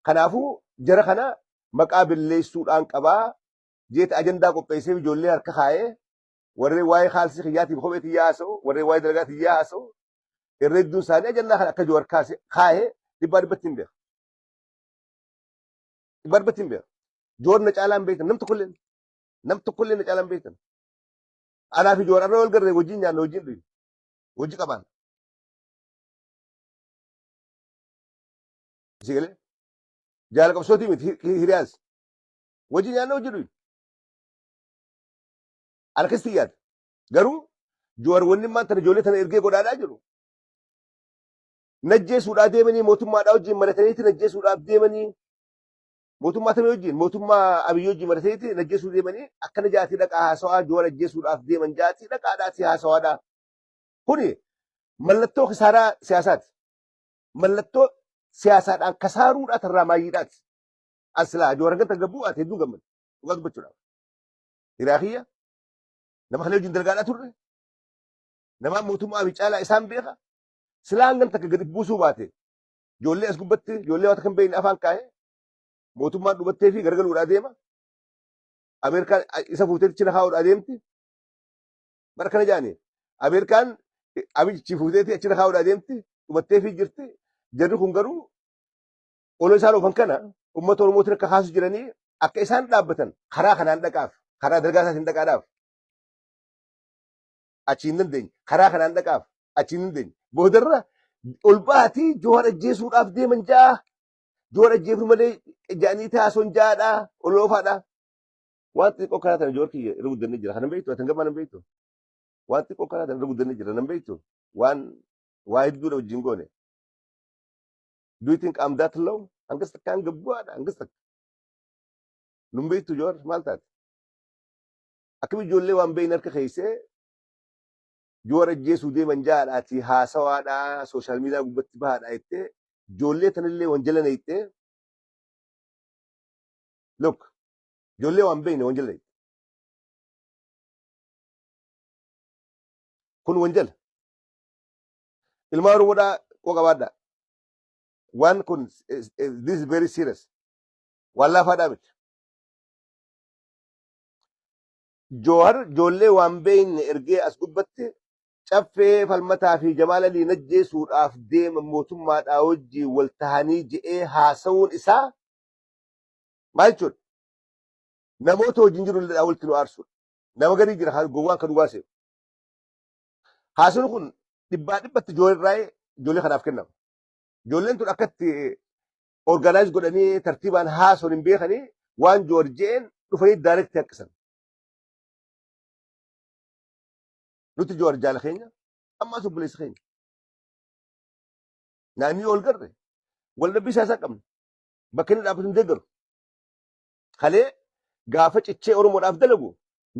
Kanaafuu jara kana maqaa belleessuudhaan qabaa jeeti ajandaa qopheessee ijoollee harka kaayee warreen waa'ee kaalsii kiyyaatiif kophee tiyyaa haasa'u, warreen waa'ee dalagaa tiyyaa haasa'u, irra hedduun isaanii ajandaa kana akka Joowar kaase kaayee dhibbaa dhibbatti hin beeka. Dhibbaa dhibbatti hin beeka. Joowar na caalaa hin beektan nam tokkollee nam tokkollee na caalaa hin beektan. Anaa fi Joowar arra wal garree wajjin nyaanna wajjin dhuyna wajji qabaan. Si galee jaala qabsootii miti hiriyaas wajjin nyaanna wajjin dhuyna. Ana keessatti yaada. Garuu Joowar wanni immaan tana ijoollee tana ergee godhaadhaa jiru. Najjeesuudhaa deemanii mootummaadhaa wajjin marataniiti najjeesuudhaaf deemanii mootummaa tamii wajjin mootummaa Abiyyi wajjin marataniiti najjeesuu deemanii akkana jaatii dhaqaa haasawaa Joowar ajjeesuudhaaf deeman jaatii dhaqaadhaatii haasawaadhaa. Kuni mallattoo kisaaraa siyaasaati. Mallattoo siyaasaadhaan kasaaruudhaa tarraa maayyiidhaati. As silaa Joowar hanga taggabbuu ati hedduu gammada. Dhugaa dubbachuudhaaf. Hiriyaa kiyya nama kana wajjin dalagaadhaa turre namaa mootummaa Abiy caalaa isaan beeka silaa hangam takka gadi buusuu baate ijoollee as gubbatti ijoollee waan takka hin beekne afaan kaa'ee mootummaan dhumattee fi garagaluudhaa deema Ameerikaan isa fuutee achi kaa'uudhaa deemti bara kana jaani Ameerikaan Abiy fuuteeti achi kaa'uudhaa deemti dhumattee fi jirti jarri kun garuu Olo isaan oofan kana uummata Oromootiin akka kaasu jiranii akka isaan dhaabbatan karaa kanaan dhaqaaf karaa dalgaa isaatiin dhaqaadhaaf achi hin dandeenye karaa kanaan dhaqaaf achi hin dandeenye boodarra ol baatii Jowaar ajjeesuudhaaf deeman ja'a Jowaar ajjeefnu malee ja'anii taason ja'aadha ol oofaadha waan xixiqqoo karaa tana Jowaar kiyya irra guddannee jira kana beektu ati hangam nan beektu waan xixiqqoo karaa tana irra guddannee jira nan beektu waan waa hedduudha wajjin goone Do you think I'm that low? Hangas takkaan gabbu'aadha hangas takka. Nun beektu Jowaar maal taate? Akkami ijoollee waan beekne harka keessee Jowaar ajjeesuu deeman jaadhaati haasawaadhaa sooshaal miidiyaa gubbatti bahaadha jettee ijoollee tanallee wanjala neettee look ijoollee waan beekne wanjala neette. Kun wanjala. Ilmaan Oromoodhaa qoo qabaadhaa. Waan kun this is very serious. Waan laafaadhaa miti. Joohar ijoollee waan beekne ergee as gubbatti caffee falmataa fi Jamaal Alii najjeesuudhaaf deema mootummaadhaa wajjin wal tahanii je'ee haasawuun isaa maal jechuudha? Namoota wajjin jiru illee walitti nu aarsuudha. Nama garii jira gowwaan kan dhugaa seenu. Haasawni kun dhibbaa dhibbatti ijoollee irraa ijoollee kanaaf kennama. Ijoolleen tun akkatti organize godhanii tartiibaan haasoon hin beekanii waan Joor je'een dhufanii direct haqqisan. Nuti Joor jaala keenya ammaas obboleessa keenya. Naannii ol garre wal dhabbii siyaasaa qabna. Bakka inni dhaabbatu hin deeggaru. Kalee gaafa cichee Oromoodhaaf dalagu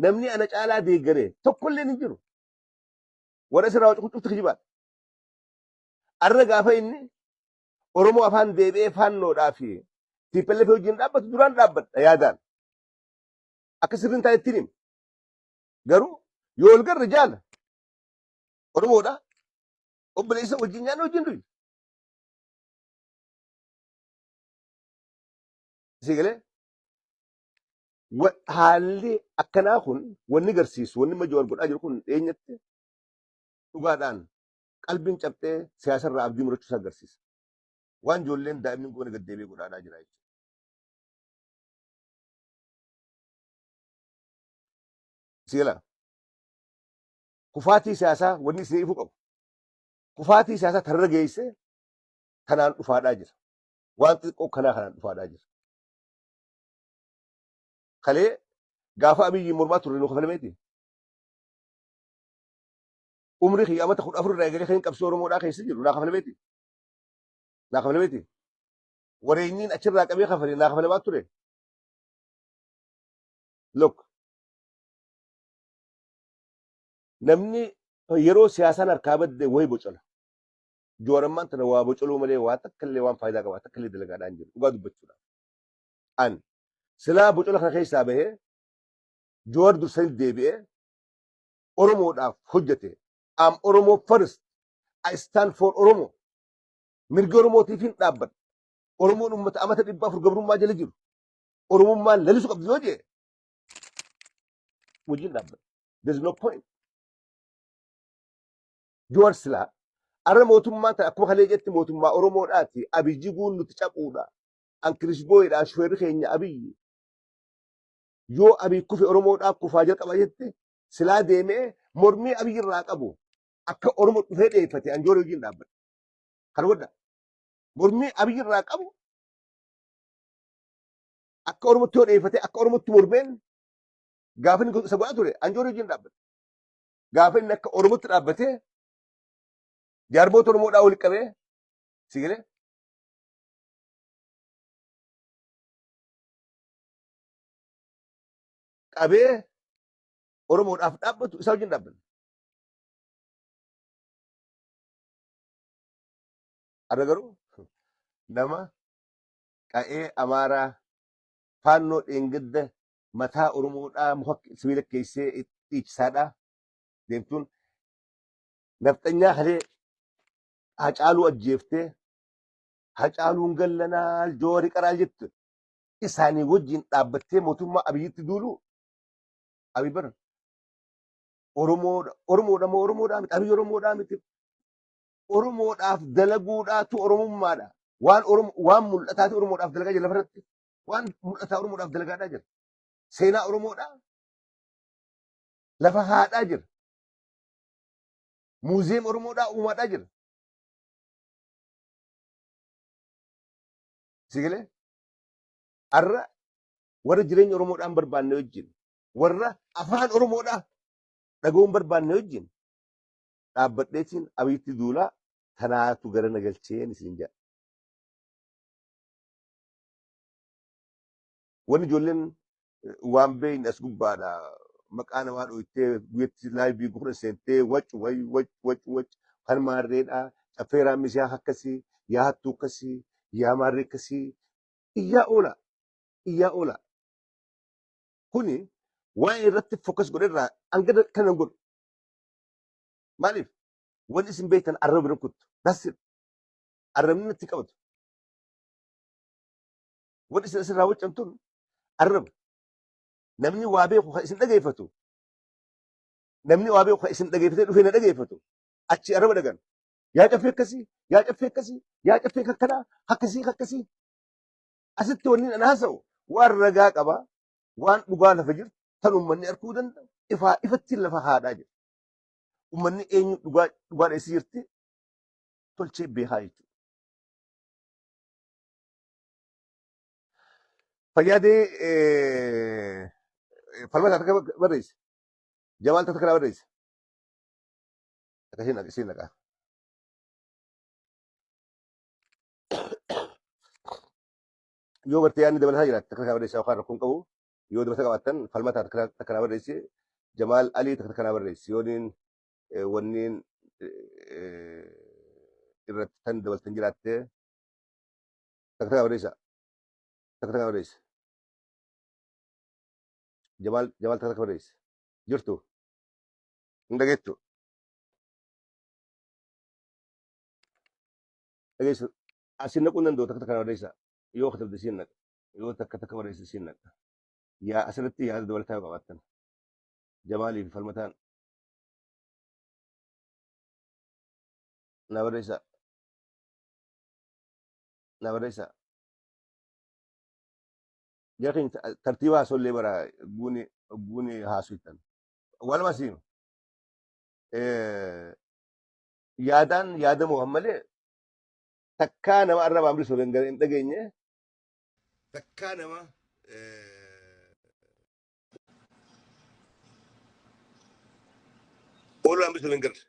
namni ana caalaa deeggare tokkolleen hin jiru. Warra isirraa wacu cufti kijibaadha. Arra gaafa inni Oromoo afaan deebi'ee faannoodhaa fi TPLF wajjin dhaabbatu duraan dhaabbadha yaadaan. Akka sirriin taa'e ittiin hima. Garuu yoo ol garre jaala Oromoodha. Obboleessa wajjin nyaanna wajjin du'i. Isii galee haalli akkanaa kun wanni garsiisu wanni amma Jawaar godhaa jiru kun dhiyeenyatti dhugaadhaan qalbiin cabxee siyaasarraa abdii murachuu isaa agarsiisa. Waan ijoolleen daa'imni goone gad deebi'ee godhaadhaa jira jechuudha. Siila kufaatii siyaasaa wanni isin ifuu qabu. Kufaatii siyaasaa tarra geesse tanaan dhufaadhaa jira. Waan xixiqqoo kanaa kanaan dhufaadhaa jira. Kalee gaafa Abiyyi mormaa turre nu kafalameeti. Umrii kiyya amata 14 irraa eegalee kan qabsoo Oromoodhaa keessa jiru naa kafalameeti. Naa kafalameeti. Wareenyiin achirraa qabee kafale naa kafalamaa ture. Look. Namni yeroo siyaasaan harkaa badde wayi bocola. Joowar ammaan tana waa bocoluu malee waa takka illee waan faayidaa qaba takka illee dalagaadhaan jiru dhugaa dubbachuudhaaf. An silaa bocola kana keessaa bahee Joowar dursanii deebi'ee Oromoodhaaf hojjete. Am Oromoo first. I stand for Oromo. Mirga Oromootiif hin dhaabbadha. Oromoon uummata amata 400 gabrummaa jala jiru. Oromummaan lalisu qabdi yoo jee wajjin dhaabbata. There's no point. Joowar silaa arra mootummaa ta'e akkuma kalee jetti mootummaa Oromoodhaati. Abiy jiguun nuti caphuudha. An Kirishbooyidha shufeerri keenya Abiyyi. Yoo Abiy kufe Oromoodhaa kufaa jalqaba jette silaa deemee mormii Abiy irraa qabu akka Oromoo dhufee dheeffate an Joowar wajjin dhaabbadha. Kana godha. Mormii Abiy irraa qabu akka Oromootti yoo dheeffate akka Oromootti mormeen gaafa inni isa godhaa ture an Joowar wajjin dhaabbadha. Gaafa inni akka Oromootti dhaabbatee jaarmoota Oromoodhaa walitti qabee si galee qabee Oromoodhaaf dhaabbatu isaa wajjin dhaabbanna. Har'a garuu nama qa'ee Amaaraa faannoo dheengadda mataa Oromoodhaa muka sibiila keessee dhiichisaadhaa deemtuun nafxanyaa kalee Hacaaluu ajjeeftee Hacaaluun gallanaa Joowari qaraa jettu isaanii wajjin dhaabbattee mootummaa Abiyyitti duulu. Abiy bara Oromoodha Oromoodha moo Oromoodhaa miti? Abiy Oromoodhaa miti. Oromoodhaaf dalaguudhaatu Oromummaadha. Waan Oromo waan mul'ataatu Oromoodhaaf dalagaa jira lafarratti. Waan mul'ataa Oromoodhaaf dalagaadhaa jira. Seenaa Oromoodhaa lafa haadhaa jira. Muuziyeem Oromoodhaa uumaadhaa jira. Si galee? Har'a warra jireenya Oromoodhaan barbaanne wajjin, warra afaan Oromoodhaa dhaga'uun barbaanne wajjin dhaabbadheetiin Abiyyitti duulaa tanaatu gara na galcheen isin jedha. Wanni ijoolleen waan beeyne as gubbaadha. Maqaa namaa dhoytee guyyatti laayivii gufura seentee wac way wac wac wac kan maarreedha. Caffee raammis yaa akkasii, yaa hattuu akkasii, yaa maarree akkasii. Iyyaa oola. Iyyaa oola. Kuni waan irratti focus godhe irraa hanga kana hin godhu. Maaliif? Wanni isin beektan arraba bira kuttu. That's it. Arrabni natti qabatu. Wanni isin asirraa waccan tun arraba. Namni waa beeku kan isin dhageeffatu. Namni waa beeku kan isin dhageeffatee dhufee na dhageeffatu. Achi arraba dhagan. Yaa caffee akkasii, yaa caffee akkasii, yaa caffee akkanaa, akkasii akkasii. Asitti wanni an haasa'u waan ragaa qaba, waan dhugaa lafa jirtu, tan uummanni arguu danda'u, ifaa ifatti lafa haadhaa jira. Uummanni eenyu dhugaa dhugaan eessa jirti tolchee beekaa jechuudha. Fayyaadee falmataa takka barreesse. Jamaal takka kana barreesse. Akkasiin akkasiin naqaa. Yoo gartee yaadni dabalataa jiraate takka kana barreessa yookaan rakkoon qabu yoo dabalata qabaattan falmataa takka kana barreesse. Jamaal Alii takka kana barreesse. Yoo niin wanniin irratti tan dabaltan jiraatte takka takka barreessa. Takka takka barreessa. Jamaal Jamaal takka takka barreessa. Jirtu. Hin dhageettu. Dhageessu. Asin naquu hin danda'u takka takka barreessa. Yoo katabde siin naqa. Yoo takka takka barreesse siin naqa. Yaa asirratti yaada dabalataa yoo qabaattan. Jamaalii fi falmataan. Na barreessa. Na barreessa. Jara keenya tartiiba haasollee bara guuni guuni haasoftan. Waluma siima. Yaadaan yaadamoo ammalee takkaa nama arrabaan bilisoo hin dhageenye. Takkaa nama ooluudhaan bilisoo hin garre.